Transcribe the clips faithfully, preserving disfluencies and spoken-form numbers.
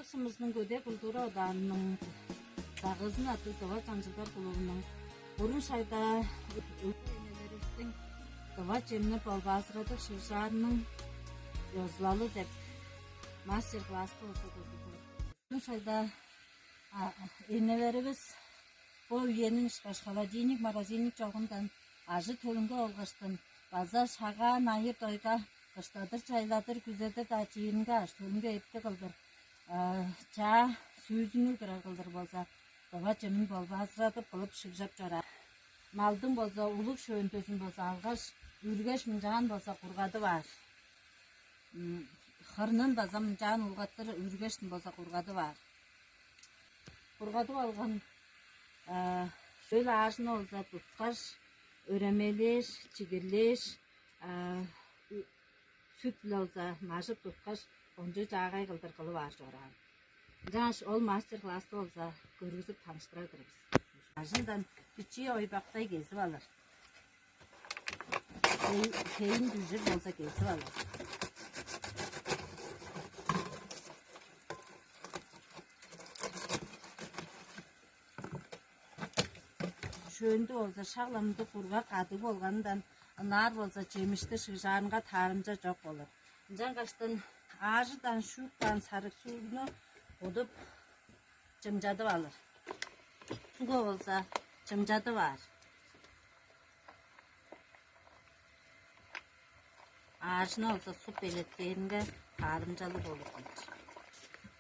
Улусумуздуң көдээ культура одаанының дагызын аттыг тыва чаңчылдар клубунуң бурун шайда өг-энелеривистиң тыва чемни болбаазырадып шыгжаарының ёзулалы деп мастер-классты болза көргүзүп. Шайда энелеривис бо үениң ышкаш холодильник, морозильник чогундан ажы төлүнге олгаштан база шагаан айыр дойга кыштадыр, чайладыр, күзедир-даа чииринге аш төлүнге эпти кылдыр, чаа сүүзүнүг турар кылдыр болза, дыва чемин болбаазырадып кылып шыгжап чораар. Малдың болза улуг шөөндезин болза алгаш, үргеш мынчаан болза кургадып аар. Хырнын база мынчаан улгаттыр үргештин болза кургадып аар. Кургадып алган шөл аажын болза туткаш, өремелээш, чигирлээш, сүт-биле болза мажып туткаш, кончуг чаагай кылдыр кылып аар чораан. Ынчангаш ол мастер-классты болза көргүзүп таныштырар-дыр бис. Ажындан бичии ойбактай кезип алыр. Хейин дүжүр болза кезип алыр. Шөөнде болза шак-ла мындыг кургак кадыг болганындан ынаар болза чемишти шыгжаарынга таарымча чок болур. Ынчангаштан аажыдан шүүк каан сарыг сугну кудуп чымчадып алыр. Суга болза чымчадып аар. Аажына болза суп белеткээринге таарымчалыг болур болчу.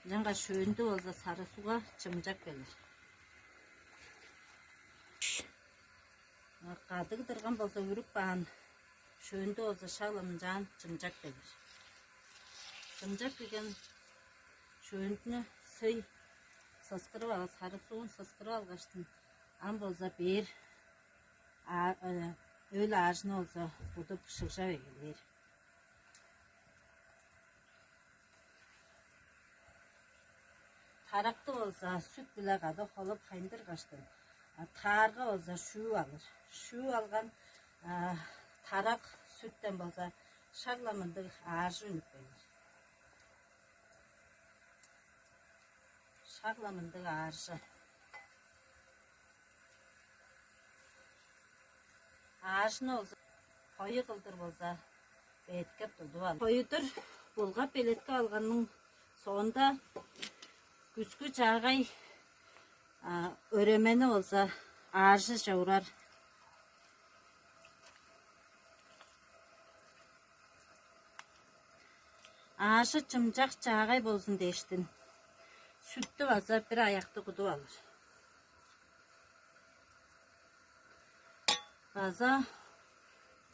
Ынчангаш шөөнде болза сарыг суга чымчак келир. Кадыг дырган болза үрүп каан шөөнде болза шак-ла мынчаан чымчак келир. Чымчак келген шөөндүнү сый сыскырып алгаш, сарыг суун сыскырып алгаштын, ам болза бээр өөл аажыны болза будуп шыгжап эгелээр. Таракты болза сүт-биле кады холуп хайындыргаштын, таарга болза шүүп алыр. Шүүп алган тарак сүттен болза шак-ла мындыг ааржы үнүп келир. Шак-ла мындыг ааржы. Аажыны болза хою кылдыр болза белеткеп тудуп ал. Хоюдур булгап белеткеп алганның соонда күскү чаагай өремени болза ааржы човурар. Аажы чымчак чаагай болзун дээштин, сүттү база бир аякты кудуп алыр. База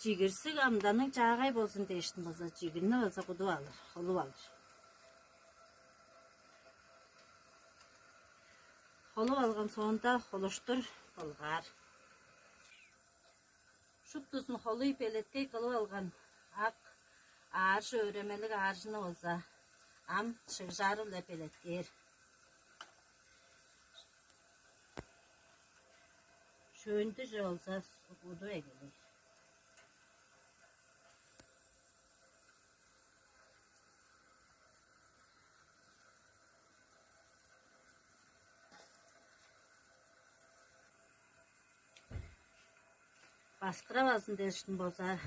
чигирсиг амданныг чаагай болзун дээштин база чигирни база кудуп алыр, холуп алыр. Холуп алган соонда холуштур былгаар. Шуптузун холуй белеткей кылып алган ак ааржы, өремелиг ааржыны болза ам шыгжаары-биле белеткээр. Шөөндүже болза удуп эгелээр. Баскыравазын дээштин болза,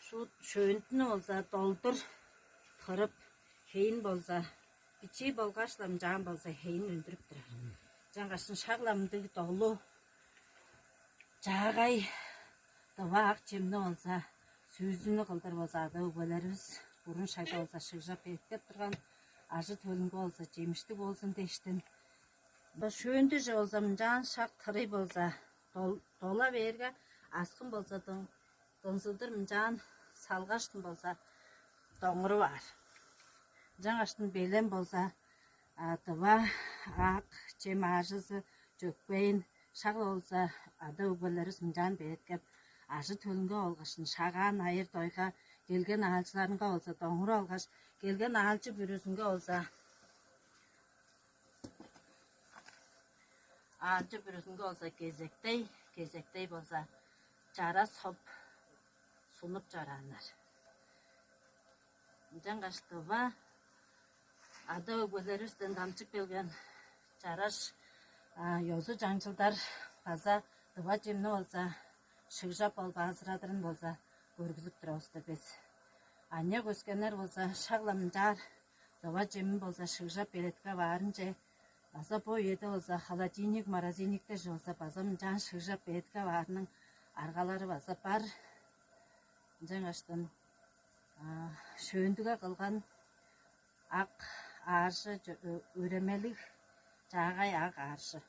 шуут шөөндүнү болза долдур тырып, хейин болза бичии болгаш-ла ынчаан болза хейин үндүрүп турар. Ынчангаш шак-ла мындыг долу чаагай дываак чемни болза, сүүзүнү кылдыр болза ада-өгбелеривис бурун шагда болза шыгжап белеткеп турган, ажы-төлүнге болза чемиштиг болзун дээштин. Шөөндүже болза мынчаан шак тырый болза, дола бээрге, аскын болза дыңзылдыр мынчаан салгаштын болза доңуруп аар. Ынчангаштын белен болза дыва ак чем аажызы чөкпейн, шак болза ада-өгбелеривис мынчаан белеткеп, ажы-төлүнге болгашын шагаан айыр-дойга, келген аалчыларынга болза доңуруп алгаш, келген аалчы бүрүзүнге болза аалчы бүрүзүнге болза кезектей, кезектей болза чара соп сунуп чорааннар. Ынчангаш дыва Ада өгбелеривистен дамчып келген чараш ёзу чаңчылдар база дыва чемни болза шыгжап албаазырадырын болза көргүзүп турабыз-дыр бис. Аныяк өскеннер болза шак-ла мынчаар дыва чемин болза шыгжап белеткеп аарынче база бо үеде болза холодильник, морозильниктер болза база мынчаан шыгжап белеткеп аарының аргалары база бар. Ынчангаштан шөөндүге кылган ак ааржы, үремелиг чаагай ак ааржы.